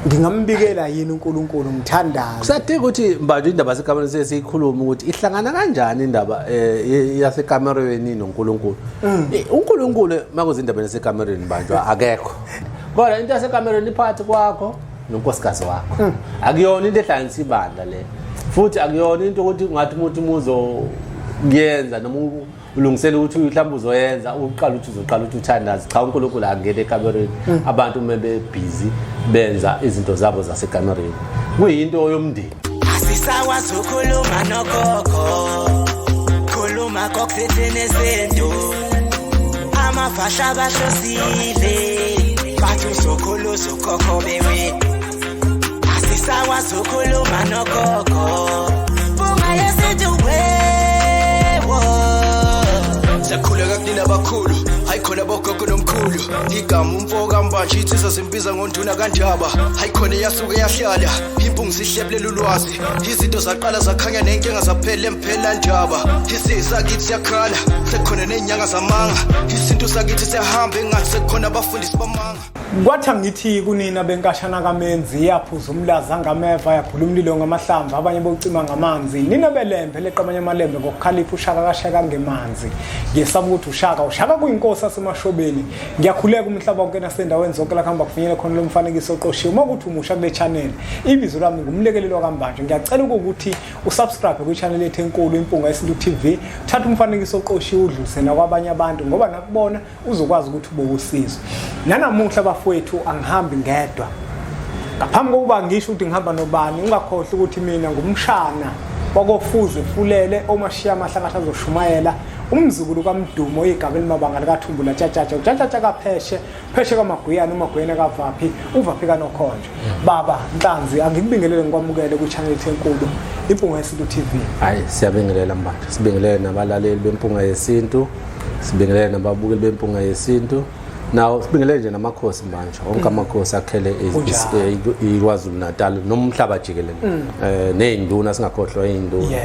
Ngingambikela yini uNkulunkulu ngithandaze? Kusadinga ukuthi manje indaba yasekamerweni sesiyikhuluma ukuthi ihlangana kanjani indaba yasekamerweni noNkulunkulu. UNkulunkulu makuze indaba yasekamerweni banjwa akekho. Kodwa into yasekamerweni iphakathi kwakho nonkosikazi wakho. Akuyona into ehlanganisa ibandla le. Futhi akuyona into ukuthi ungathi umuntu umuzo kuyenza noma ulungisela ukuthi mhlawumbe uzoyenza uqala ukuthi uzoqala ukuthi uthandaze. Cha, uNkulunkulu angene ekamereni. Abantu uma bebhizi benza izinto zabo zasekamereni, kuyinto yomndeni. Asisakwazi ukukhuluma nogogo, khuluma kokuthethene esintu, amafasha bahlosile, bathi uzokhuluza ukhokho bewe. Asisakwazi ukukhuluma nogogo, bunga yesintu wewo. Siyakhuleka kunina abakhulu, hayi khona bogogo nomkhulu. Igama umfo kaMbanje, insizwa zimbiza ngonduna kaNdaba. Hayi khona eyasuke yahlala impungu, sihlebulela ulwazi. Izinto zaqala zakhanya, nenkinga zaphela emphela ndaba. Isizwe sakithi siyakhala, sekukhona ney'nyanga zamanga. Isintu sakithi siyahamba, engathi sekukhona abafundisi bamanga. Kwathi angithi kunina benkashana kaMenzi, iyaphuza umlaza ngameva, yaphula umlilo ngamahlamvu, abanye bowucima ngamanzi. Nina belembe leqa amanye amalembe ngokukhalipha, ushaka kashaka ngemanzi. Ngiyesaba ukuthi ushaka, ushaka kuyinkosi asemashobeni. Ngiyakhuleka umhlaba wonke nasendaweni zonke la kuhamba kufinyele khona lo mfanekiso oqoshiwe. Uma kuthi umusha kule channel, ibizo lami ngumlekeleli wakaMbanjwa. Ngiyacela ukuthi usubscribe kwi-channel yethu enkulu Impunga Yesintu TV. Thatha umfanekiso oqoshiwe udlulise nakwabanye abantu ngoba nakubona uzokwazi ukuthi ube usizo. Nanamuhla bafowethu angihambi ngedwa. Ngaphambi kokuba ngisho ukuthi ngihamba nobani, ungakhohlwa ukuthi mina ngumshana wakofuze fulele omashiya amahlakasha azoshumayela, umzukulu kaMdumo igaba elimabanga likaThumbu latshatshatsha utshatshatsha kapheshe pheshe kaMaguyana, uMaguyana kaVaphi, uVaphi kaNokhonje. Baba Nhlanzi, angikubingelele ngikwamukele kwi-channel yethu enkulu Impunga Yesintu TV. Hayi, siyabingelela Mbatha, sibingelele nabalaleli beMpunga Yesintu, sibingelele nababukeli beMpunga Yesintu, nawo sibingelele nje namakhosi manje, wonke amakhosi akhele iKwaZulu Natal nomhlaba jikelele, ney'nduna, singakhohlwa iy'nduna.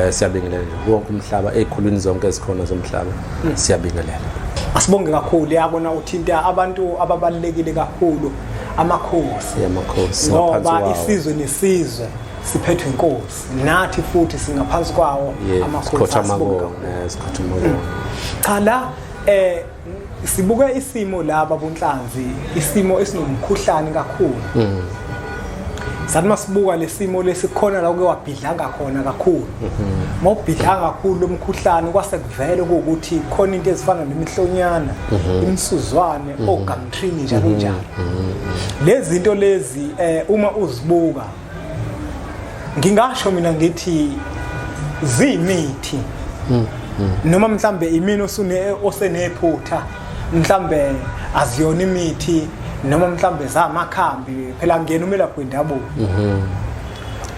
Siyabingelela nje wonke umhlaba, ey'khulwini zonke ezikhona zomhlaba, siyabingelela. Asibonge kakhulu. Yabona, uthinta abantu ababalulekile kakhulu, amakhosi. Amakhosi. Ngoba ngaphansi kwawo. Isizwe nesizwe siphethwe inkosi, nathi futhi singaphansi kwawo amakhosi. Sikhotha Asibonge amakona. kakhulu. Sikhotha amakona. Cha, la sibuke isimo laba bonhlanzi, isimo esinomkhuhlane kakhulu. Sathi masibuka lesimo lesikhona la uke wabhidlanga khona kakhulu, mawubhidlanga kakhulu lo mkhuhlane, kwase kuvele ukuthi khona into ezifana nemihlonyana, imsuzwane, ogamtrini, njalo njalo. Lezi zinto lezi, uma uzibuka, ngingasho mina ngithi ziyimithi, noma mhlambe imini osune osenephutha, mhlambe aziyona imithi, noma mhlambe zamakhambi. Phela ngiyena umelaphi wendabuko.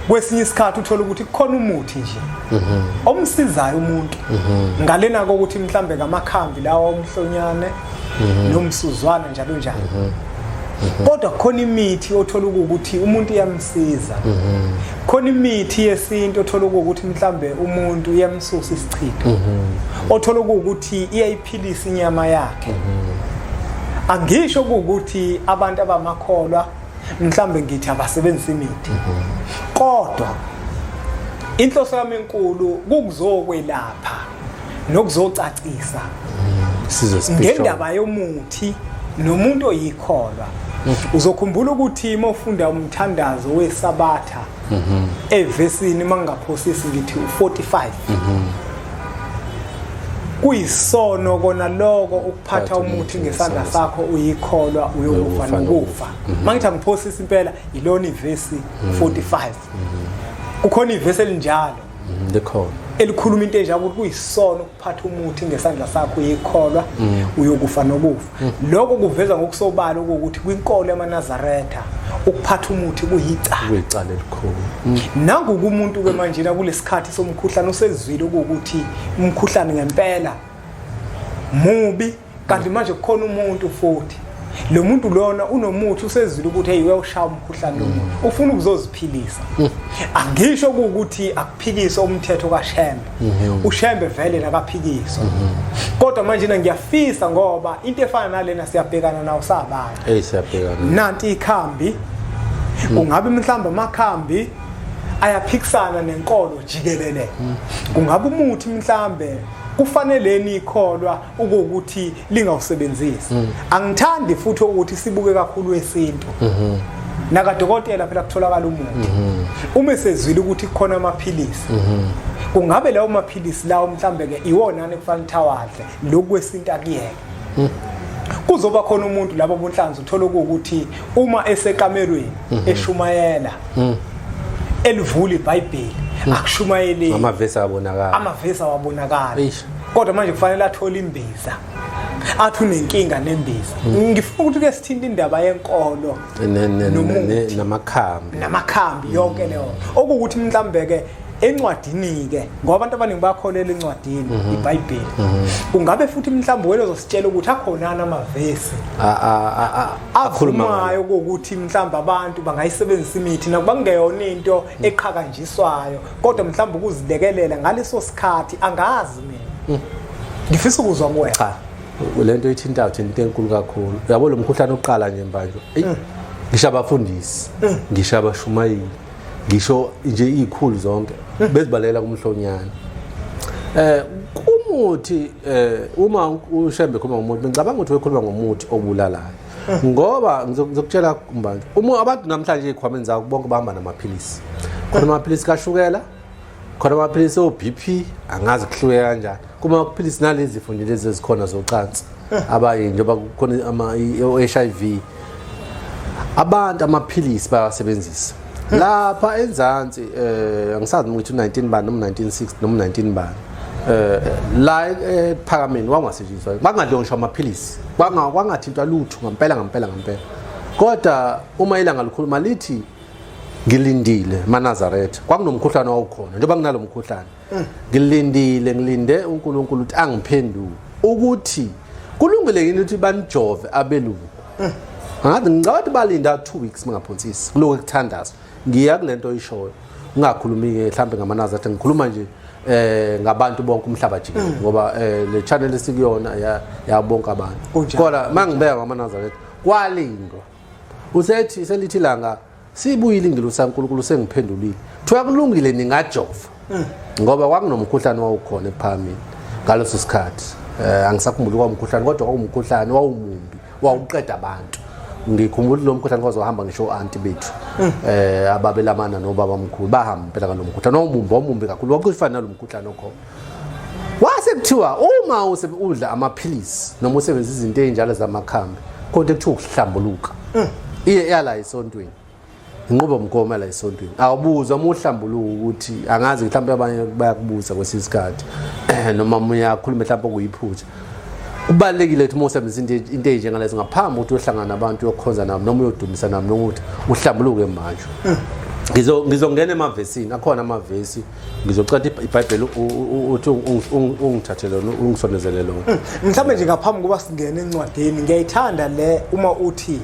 Kwesinye isikhathi uthola ukuthi kukhona umuthi nje omsizayo umuntu ngalena kokuthi mhlambe ngamakhambi lawa omhlonyane nomsuzwana, njalo njalo. Kodwa khona imithi othola ukuthi umuntu iyamsiza, khona imithi yesintu othola ukuthi mhlambe umuntu iyamsusa isichitho, othola ukuthi iyayiphilisa inyama yakhe. Angisho ukuthi abantu abamakholwa mhlambe ngithi abasebenzisa imithi, kodwa inhloso yami enkulu kukuzokwelapha nokuzocacisa Sizwe sibisho. Ngendaba yomuthi nomuntu oyikholwa. Uzokhumbula ukuthi uma ufunda umthandazo wesabatha evesini, mangingaphosisi ngithi u45, kuyisono kona lokho ukuphatha umuthi ngesandla sakho uyikholwa, uyokufa uyokufa. Nokufa. Mangithi angiphosisi impela, ilona ivesi 45, kukhona ivesi elinjalo. Likhona. Elikhuluma into enjalo, ukuthi kuyisono ukuphatha umuthi ngesandla sakho uyikholwa, uyokufa nokufa. Lokho kuveza ngokusobala ukuthi kwinkolo yamaNazaretha ukuphatha umuthi kuyicala. Kuyicala elikhulu. Nangu kumuntu ke manje la kulesikhathi somkhuhlane, usezwile ukuthi umkhuhlane ngempela mubi, kanti manje kukhona umuntu futhi, lo muntu lona unomuthi, usezwile ukuthi hey, uyawushaya umkhuhlane lo muntu, ufuna ukuzoziphilisa. Angisho ukuthi akuphikiswe umthetho kaShembe, uShembe vele nakaphikiswa, kodwa manje na ngiyafisa ngoba into efana nalena siyabhekana nawo sabantu. Hey, siyabhekana. Nanti ikhambi. Kungabe mhlawumbe amakhambi ayaphikisana nenkolo jikelele? Kungabe umuthi mhlambe kufanele ikholwa ukuthi lingawusebenzisi? Angithandi futhi ukuthi sibuke kakhulu wesintu. Nakadokotela phela kutholakala umuthi. Uma esezwile ukuthi kukhona amaphilisi, kungabe lawo maphilisi lawo mhlambe ke iwona ekufanele thawadle, lokhu kwesintu akuyeke? Kuzoba khona umuntu labo bonhlanzi uthola ukuthi uma esekamerweni eshumayela, elivula iBhayibheli, akushumayeleni. Amavesi abonakala. Amavesi awabonakala. Eish. Kodwa manje kufanele athole imbiza, athi unenkinga nembiza. Ngifuna ukuthi ke sithinte indaba yenkolo nomuthi. Namakhambi. Namakhambi, yonke leyo, okuwukuthi mhlambe ke encwadini ke, ngoba abantu abaningi bayakholela encwadini iBhayibheli, kungabe futhi mhlawumbe wena uzositshela ukuthi akhonana amavesi akhuluma avumayo ukuthi mhlawumbe abantu bangayisebenzisa imithi, nakuba kungeyona into eqhakanjiswayo, kodwa mhlawumbe ukuzilekelela ngaleso sikhathi? Angazi mina, ngifisa ukuzwa kuwena. Cha, lento ithinta thina into enkulu kakhulu. Uyabo, lo mkhuhlane oqala nje manje, eyi, ngisho abafundisi, ngisho abashumayeli, ngisho nje izikhulu zonke bezibalela kumhlonyana umuthi. Uma uShembe ekhuluma ngomuthi, ngicabanga ukuthi ukhuluma ngomuthi obulalayo, ngoba ngizokutshela manje, uma abantu namhlanje ezikhwameni zabo bonke bahamba namaphilisi, khona amaphilisi kashukela, khona amaphilisi o-BP, angazi kuhluke kanjani, kuma amaphilisi nalezi zifo nje lezi ezikhona zocansi, abanye njengoba kukhona o-HIV, abantu amaphilisi bayawasebenzisa lapha enzansi. Angisazi noma ngithi u-19 bani noma 1960 noma 19 bani, la ekuphakameni wangasetshenziswa, bangadliwa ngisho amaphilisi, kwangathintwa lutho ngampela ngampela ngampela. Kodwa uma ilanga likhuluma lithi, "Ngilindile maNazaretha," kwakunomkhuhlane owawukhona, njengoba kunalo mkhuhlane, "Ngilindile, ngilinde uNkulunkulu ukuthi angiphendule ukuthi kulungile yini ukuthi banijove abelungu." Ngathi ngicabanga ukuthi balinda 2 weeks mangaphonsisi kuloko kuthandaza. Ngiya kulento oyishoyo, ungakhulumi ke mhlambe ngamaNazaretha, ngikhuluma nje ngabantu bonke umhlaba jikelele, ngoba le channel esikuyona ya bonke abantu. Kunjalo. Kodwa mangibeka ngamaNazaretha, kwalindwa. Usethi selithi ilanga, "Sibuyile ingilosi kaNkulunkulu, sengiphendulile, kuthiwa kulungile, ningajova," ngoba kwakunomkhuhlane wawukhona ephamini ngaleso sikhathi. Angisakhumbuli kwamkhuhlane, kodwa kwakumkhuhlane wawumumbi, wawuqeda abantu. Ngikhumbula lo mkhuhlane kwaze wahamba ngisho o-anti bethu ababelamana nobaba mkhulu, bahamba impela ngalo mkhuhlane wawumumbi, wawumumbi kakhulu, wakufana nalo mkhuhlane okhona. Wase kuthiwa uma udla amaphilisi noma usebenzisa izinto ey'njalo zamakhambi, kodwa kuthiwa ukuhlambuluka iye yala esontweni, inqubomgomo yala esontweni, awubuzwa uma uhlambuluka ukuthi angazi, mhlawumbe abanye bayakubuza kwesinye isikhathi noma uyakhuluma mhlawumbe okuyiphutha. Kubalulekile ukuthi uma usebenzisa into ey'njengalezo, ngaphambi ukuthi uyohlangana nabantu, uyokhonza nabo noma uyodumisa nabo, noma ukuthi uhlambuluke manje. Ngizongena emavesini, akhona amavesi. Ngizocela iBhayibheli uthi ungithathele lona, ungisondezele lona. Mhlawumbe nje ngaphambi kuba singene encwadini, ngiyayithanda le uma uthi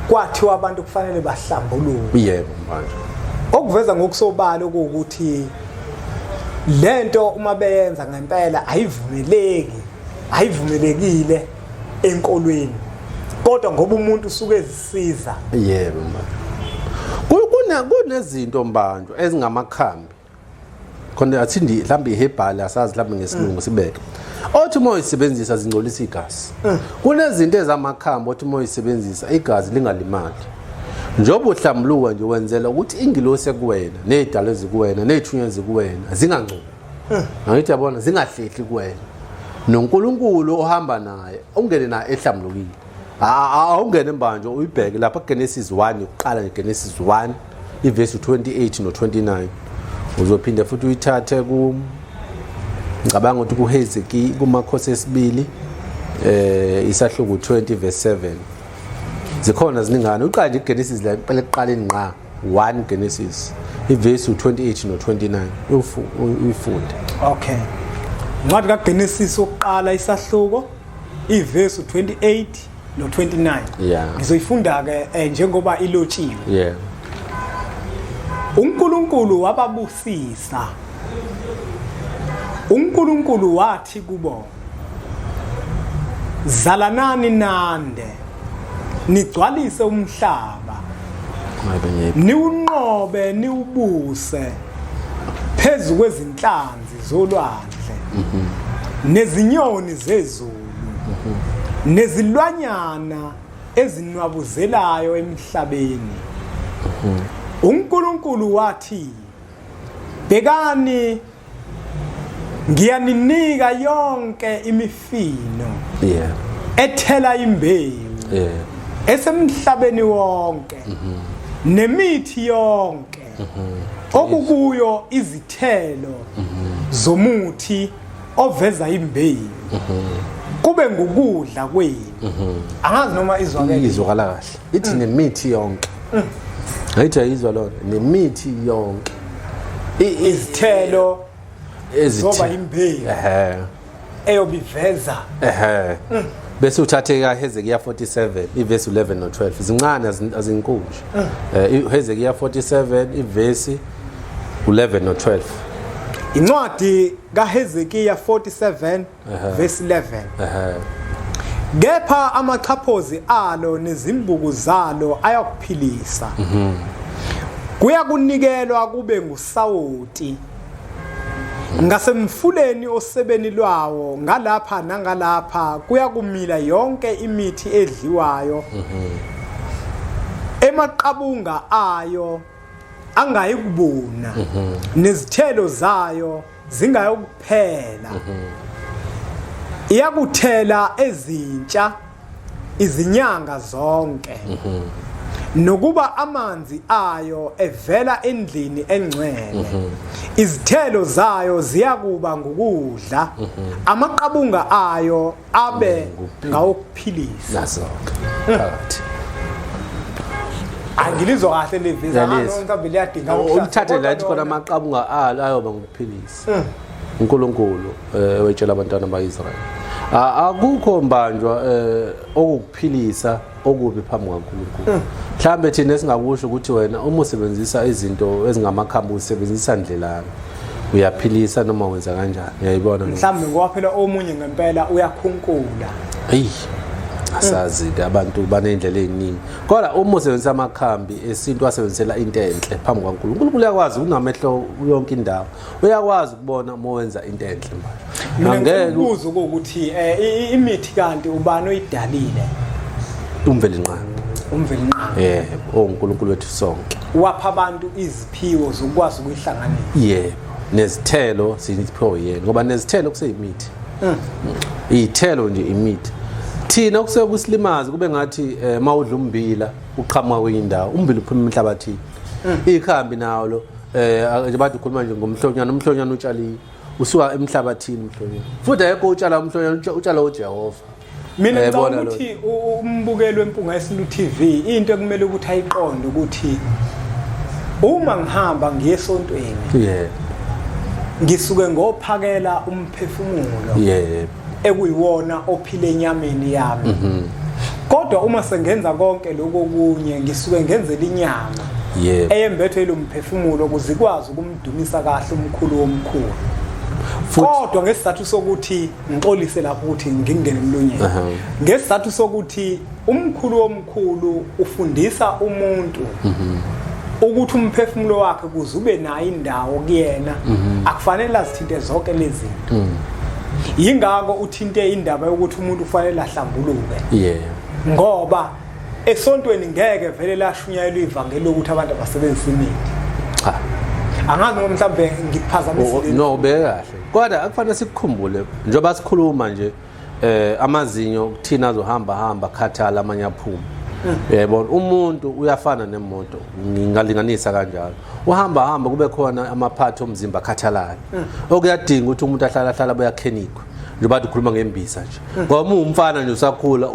kwathiwa abantu kufanele bahlambuluke. Yebo manje. Okuveza ngokusobala okuwukuthi lento uma beyenza ngempela ayivumeleki, ayivumelekile enkolweni, kodwa ngoba umuntu usuke ezisiza. Yebo manje, kunezinto mbantu ezingamakhambi khona, athi mhlawumbe i-herbal, asazi mhlawumbe ngesilungu sibeke, othi uma uyisebenzisa zingcolisa igazi. Kunezinto ezamakhambi othi uma uyisebenzisa igazi lingalimali, njengoba uhlambuluka nje, wenzela ukuthi ingilosi ekuwena ney'dalo ezikuwena ney'thunywa ezikuwena zingangcoli, angithi yabona, zingahlehli kuwena, noNkulunkulu ohamba naye ungene naye ehlambulukile. Awungene mbanjo, uyibheke lapha kuGenesis 1 yokuqala nje, Genesis 1 ivesi 28 no-29. Uzophinda futhi uyithathe ku, ngicabanga ukuthi kuHezeki, kuMakhosi esibili isahluko 20 verse 7. Zikhona ziningana. Uqala nje iGenesis la impela ekuqaleni ngqa, 1 Genesis ivesi u28 no29, uyifunde. Okay, incwadi kaGenesis okuqala, isahluko, ivesi 28 no29. Ngizoyifunda ke njengoba ilotshiwe. UNkulunkulu wababusisa. UNkulunkulu wathi kubo, "Zalanani nande, nigcwalise umhlaba, Niwunqobe niwubuse phezu kwezinhlanzi zolwandle nezinyoni zezulu nezilwanyana ezinwabuzelayo emhlabeni. UNkulunkulu wathi, Bhekani ngiyaninika yonke imifino ethela imbewu esemhlabeni wonke nemithi yonke okukuyo izithelo zomuthi oveza imbewu kube ngukudla kwenu. Angazi noma izwakele. Izwakala kahle. Ithi nemithi yonke. Ayithi ayizwa lona nemithi yonke. Izithelo ezizoba imbewu. Ehhe. Eyobiveza. Ehhe. Bese uthathe kaHezekiya 47 ivesi 11 no 12 zincane azinkulu nje. Eh iHezekiya 47 ivesi 11 no 12. Incwadi kaHezekiya 47 verse 11. Ehhe. Kepha amaxhaphozi alo nezimbuku zalo ayakuphilisa. Kuyakunikelwa kube ngusawoti. Ngasemfuleni osebeni lwawo ngalapha nangalapha kuyakumila yonke imithi edliwayo. Emaqabunga ayo angayikubuna nezithelo zayo zingayokuphela. Iyakuthela ezintsha izinyanga zonke. Nokuba amanzi ayo evela endlini engcwele. Izithelo zayo ziyakuba ngukudla. Amaqabunga ayo abe ngawokuphilisa. Nazo-ke phakathi. Angilizwa kahle le vesi. Ngiyalizwa. Mhlawumbe liyadinga ukuhlatshwa. Ulithathe la lithi Kodwa khona lona- amaqabunga alo ayoba ngokuphilisa. uNkulunkulu wetshela abantwana ba-Israyeli. Akukho mbanjwa okukuphilisa okubi phambi kukaNkulunkulu. Mhlambe thina esingakusho ukuthi wena uma usebenzisa izinto ezingamakhambi usebenzisa ndlelani. Uyaphilisa noma wenza kanjani? Uyayibona lo? Mhlawumbe ngoba phela omunye ngempela uyakhunkula. Eyi asazi ke abantu baney'ndlela ey'ningi kodwa uma usebenzisa amakhambi esintu asebenzisela into enhle phambi kwaNkulunkulu uNkulunkulu uyakwazi unamehlo yonke indawo uyakwazi ukubona uma wenza into enhle manje Mina Angeke ngicela ukubuza ukuthi imithi kanti ubani oyidalile? uMvelinqangi. UMvelinqangi. Yebo, onguNkulunkulu wethu sonke. Wapha abantu iziphiwo zokwazi ukuyihlanganisa. Yebo, nezithelo siphiwe yena ngoba nezithelo kuseyimithi. Iy'thelo nje imithi. Thina okusuke kusilimaze kube ngathi mawudla ummbila uqhamuka kwenye indawo, ummbila uphuma emhlabathini. Ikhambi nawo nje bathi ukhuluma nje ngomhlonyana, umhlonyana utshaliwe. Usuka emhlabathini umhlonyana. Futhi akekho utshala umhlonyana, utshala uJehova. Mina ngicabanga Yayibona ukuthi umbukeli weMpunga Yesintu TV into ekumele ukuthi ayiqonde ukuthi uma ngihamba ngiye esontweni ngisuke ngophakela umphefumulo ekuyiwona ophile enyameni yami. Kodwa uma sengenza konke lokho okunye ngisuke ngenzela inyama eyembethwe ilomphefumulo ukuze ikwazi ukumdumisa kahle umkhulu womkhulu. Kodwa ngesizathu sokuthi ngixolise lapho ukuthi ngingene emlonyeni. Ngesizathu sokuthi umkhulu womkhulu ufundisa umuntu ukuthi umphefumulo wakhe kuze ube nayo indawo kuyena akufanele azithinte zonke lezi zinto. Yingakho uthinte indaba yokuthi umuntu ufanele ahlambuluke. Ngoba esontweni ngeke vele lashunyayelwa ivangeli lokuthi abantu abasebenzise imithi. Cha. Angazi noma mhlawumbe ngikuphazamisile. No, ubeke kahle. Kodwa akufanele sikukhumbule njengoba sikhuluma nje amazinyo kuthina azohamba hamba khathala amanye aphuma. Yebo, umuntu uyafana nemoto, ngingalinganisa kanjalo. Uhamba hamba kube khona amaphathi omzimba akhathalayo. Okuyadinga ukuthi umuntu ahlala hlala buyakhenikwa. Njengoba ukhuluma ngembiza nje. Ngoba uma uwumfana nje usakhula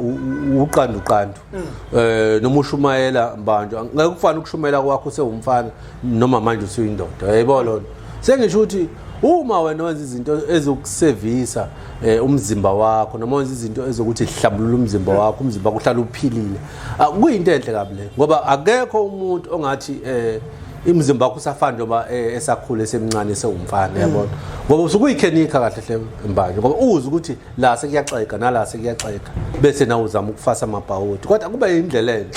uqandu qandu. Noma ushumayela mbanjwa, ngeke kufane ukushumayela kwakho usewumfana noma manje usuyindoda. Yayibona lona. Sengisho ukuthi uma wena wenza izinto ezokusevisa umzimba wakho noma wenza izinto ezokuthi hlambulula umzimba wakho, umzimba wakho uhlala uphilile. Kuyinto enhle kabi le ngoba akekho umuntu ongathi imizimba wakho usafana njengoba esakhula esemncane esewumfana, yabona. Ngoba usuke uyikhenikha kahle hle mbanje ngoba uzi ukuthi la sekuyaxega nala sekuyaxega bese nawe uzama ukufasa amabhawodi kodwa kube indlela enhle.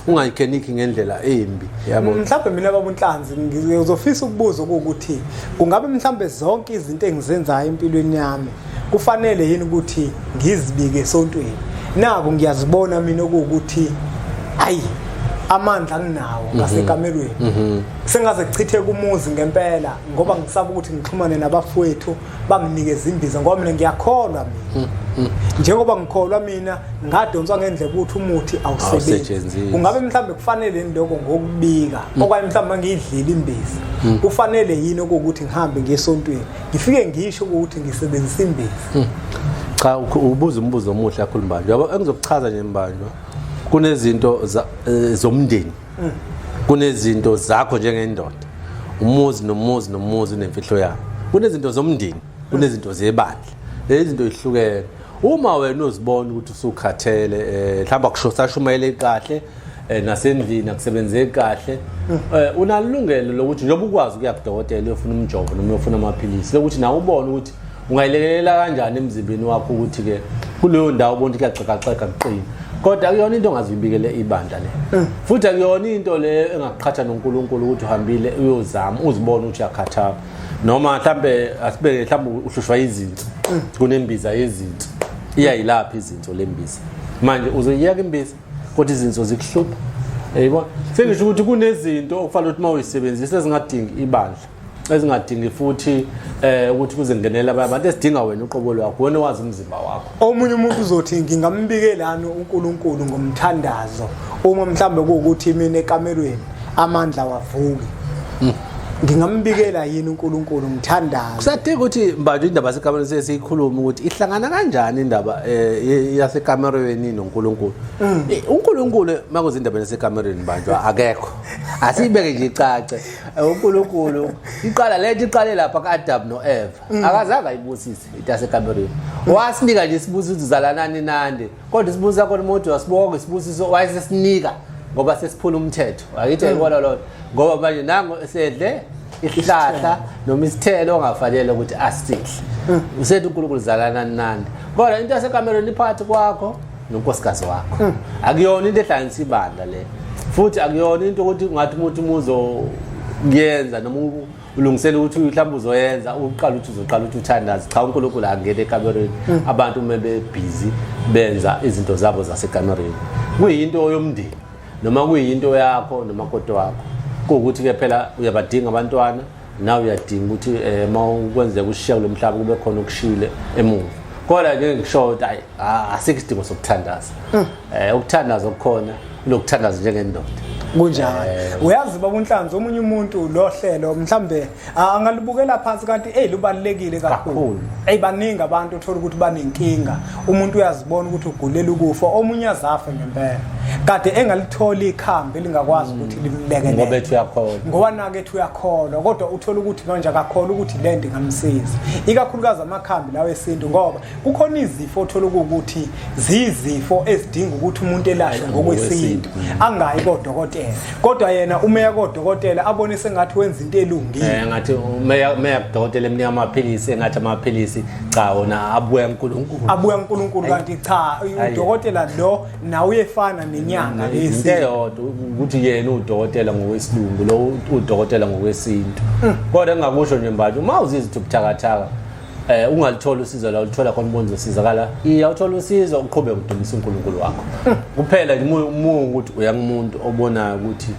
Ungayikhenikhi ngendlela embi, yabo. Mhlawumbe mina baba uNhlanzi ngizofisa ukubuza ukuthi kungabe mhlawumbe zonke izinto engizenzayo empilweni yami kufanele yini ukuthi ngizibike esontweni? Naku ngiyazibona mina okuwukuthi ayi amandla nginawo ngasekamerweni. Sengaze kuchitheke umuzi ngempela ngoba ngisaba ukuthi ngixhumane nabafowethu banginikeze imbiza, ngoba mina ngiyakholwa mina. Njengoba ngikholwa mina ngadonswa ngendlebe ukuthi umuthi awusebenzi. Awusetshenziswa. Kungabe mhlawumbe kufanele yini lokho ngokubika, okanye mhlawumbe ngiyidlile imbiza, kufanele yini okuwukuthi ngihambe ngiye esontweni ngifike ngisho ukuthi ngisebenzisa imbiza? Cha, ubuza umbuzo omuhle kakhulu, Mbanjwa. Yabo, engizokuchaza nje, Mbanjwa, kunezinto zomndeni, kunezinto zakho njengendoda. Umuzi nomuzi nomuzi unemfihlo yawo. Kunezinto zomndeni, kunezinto zebandla. Lezi zinto zihlukene. Uma wena uzibona ukuthi usukhathele, mhlawumbe akusho sashumayele kahle, nasendlini akusebenzeki kahle, unalungelo lokuthi njengoba ukwazi ukuya kudokotela uyofuna umjovo noma uyofuna amaphilisi, lokuthi nawe ubone ukuthi ungayilekelela kanjani emzimbeni wakho, ukuthi-ke kuleyo ndawo ubona ukuthi kuyaxegaxega kuqina. Kodwa akuyona into ongazuyibikele ibandla le, futhi akuyona into le engakuqhatha noNkulunkulu ukuthi uhambile uyozama uzibone ukuthi uyakhathala, noma mhlambe asibeke mhlambe uhlushwa izinso, kunembiza yezinso, iyayilapha izinso le mbiza. Manje uzoyiyeka imbiza kodwa izinso zikuhlupha, yayibona? Sengisho ukuthi kunezinto okufanele ukuthi uma uyisebenzisa ezingadingi ibandla, ezingadingi futhi ukuthi kuze kungenele abanye abantu, esidinga wena uqobo lwakho, wena owazi umzimba wakho. Omunye umuntu uzothi ngingambikelani uNkulunkulu ngomthandazo uma mhlambe kuwukuthi mina ekamerweni amandla wavuki? Ngingambikela yini uNkulunkulu ngithandaza? Kusadinga ukuthi, Mbanjwa, indaba yasekamerweni sesiyikhuluma ukuthi ihlangana kanjani indaba yasekamerweni noNkulunkulu. UNkulunkulu makuze indaba yasekamerweni, Mbanjwa, akekho. Asiyibeke nje icace. UNkulunkulu iqala lento iqale lapha kaAdam noEva. Akazange ayibusise into yasekamerweni. Wasinika nje isibusiso, zalanani nande. Kodwa isibusiso sakho umuntu wasibonga isibusiso wayesesinika ngoba sesiphula umthetho. Akithi ayibona lona. Ngoba manje nango sedle isihlahla noma isithelo ongafanele ukuthi asidle. Usethi uNkulunkulu zalana nandi. Kodwa into yasekamerweni iphakathi kwakho nonkosikazi wakho. Akuyona into ehlanganisa ibandla le. Futhi akuyona into ukuthi ungathi umuntu umuzo kuyenza noma ulungisela ukuthi mhlawumbe uzoyenza, uqala ukuthi uzoqala ukuthi uthandaze. Cha, uNkulunkulu angene ekamerweni abantu uma bebhizi benza izinto zabo zasekamerweni. Kuyinto yomndeni noma kuyinto yakho nomakoti wakho, kuwukuthi-ke phela uyabadinga abantwana, nawe uyadinga ukuthi uma kwenzeka ushiya kulo mhlaba kube khona okushiyile emuva. Kodwa nje ngisho ukuthi hayi, asikho isidingo sokuthandaza. Ukuthandaza okukhona kulokuthandaza njengendoda. Kunjalo. Uyazi baba uNhlanzi, omunye umuntu lo hlelo mhlambe angalibukela phansi, kanti hey, lubalulekile kakhulu. Kakhulu. Hey, baningi abantu uthola ukuthi banenkinga. Umuntu uyazibona ukuthi ugulela ukufa, omunye azafe ngempela. Kade engalitholi ikhambi elingakwazi ukuthi limlekelele. Ngoba ethi uyakholwa. Ngoba nake ethi uyakholwa, kodwa uthola ukuthi manje akakholwa ukuthi le nto ingamsiza. Ikakhulukazi amakhambi lawo esintu, ngoba kukhona izifo othola ukuthi ziyizifo ezidinga ukuthi umuntu elashwe ngokwesintu, angayi kodokotela. Kodwa yena uma eya kodokotela abone sengathi wenza into elungile. Ngathi umeya kudokotela emnika amaphilisi, engathi amaphilisi cha wona abuya uNkulunkulu. Abuya uNkulunkulu, kanti cha, udokotela lo nawe uyefana nenyanga into lesi. Eyodwa ukuthi yena udokotela ngokwesilungu, lo udokotela ngokwesintu. Kodwa engingakusho nje, Mbanjwa, uma uzizwa ukuthi ubuthakathaka, ungalithola usizo la ulithola khona, ubona uzosizakala, iya uthola usizo, uqhubeke udumisa uNkulunkulu wakho kuphela nje. Uma ukuthi uya kumuntu obonayo ukuthi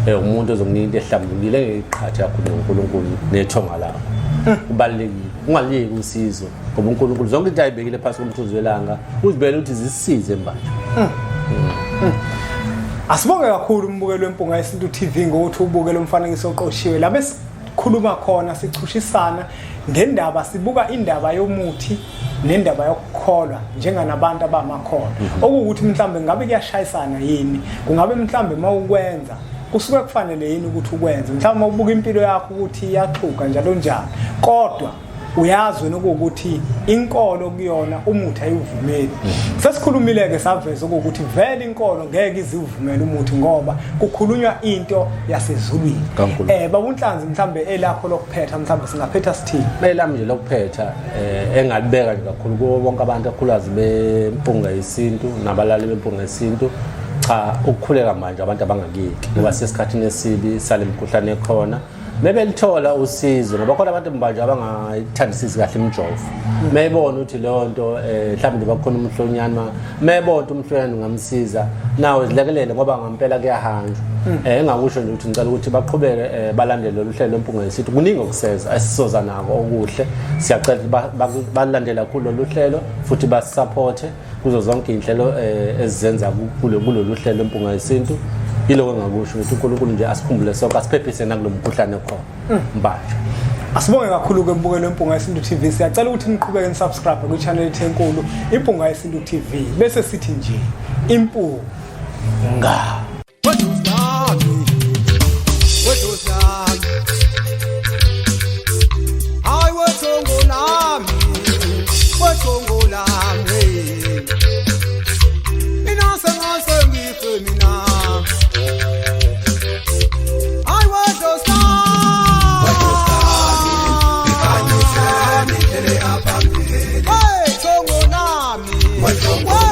umuntu ozokunika into ehlambulukile engeke iqhathe yakho noNkulunkulu nethonga lakho, kubalulekile ungaliyeki usizo, ngoba uNkulunkulu zonke into ayibekile phasi komthunzi welanga uzibekele ukuthi zisisize, Mbanjwa. Asibonge kakhulu umbukelo weMpunga Yesintu TV ngokuthi ubuke lo mfanekiso oqoshiwe la besikhuluma khona, sichushisana ngendaba, sibuka indaba yomuthi nendaba yokukholwa njenganabantu abamakholwa, okuwukuthi mhlambe ngabe kuyashayisana yini, kungabe mhlambe mawukwenza kusuke kufanele yini ukuthi ukwenze, mhlawumbe ubuka impilo yakho ukuthi iyaxhuga njalo njalo, kodwa uyazi wena ukuthi inkolo kuyona umuthi ayiwuvumeli. Sesikhulumile-ke, saveza ukuthi vele inkolo ngeke iziwuvumele umuthi ngoba kukhulunywa into yasezulwini. KaNkulunkulu. Baba uNhlanzi, mhlambe elakho lokuphetha, mhlambe singaphetha sithini? Elami nje lokuphetha, engalibeka nje kakhulu kubo bonke abantu, kakhulukazi beMpunga Yesintu nabalali beMpunga Yesintu. Cha, ukukhuleka manje abantu abangakiki ngoba sesikhathini esibi sale mkhuhlane ekhona. Mebelithola usizo ngoba khona abantu manje abangayithandisisi kahle imijovo. Mebona ukuthi leyo nto mhlawumbe bakhona umhlonyana, mebona ukuthi umhlonyana ungamsiza nawe zilekelele ngoba ngempela kuyahanjwa. Engakusho nje ukuthi ngicela ukuthi baqhubeke balandele lolu hlelo lwempunga yesintu. Kuningi okuseza esisoza nako okuhle. Siyacela ukuthi balandele kakhulu lolu hlelo futhi basupporte kuzo zonke iy'nhlelo ezizenza kulolu hlelo lwempunga yesintu. Yiloko engakusho ukuthi uNkulunkulu nje asikhumbule sonke, asiphephise nakulo mkhuhlane okhona. Mbanjwa. Asibonge kakhulu ke mbukelo Impunga Yesintu TV. Siyacela ukuthi niqhubeke nisubscribe kwi-channel yethu enkulu Impunga Yesintu TV. Bese sithi nje impunga. Hey, Tongo Nami.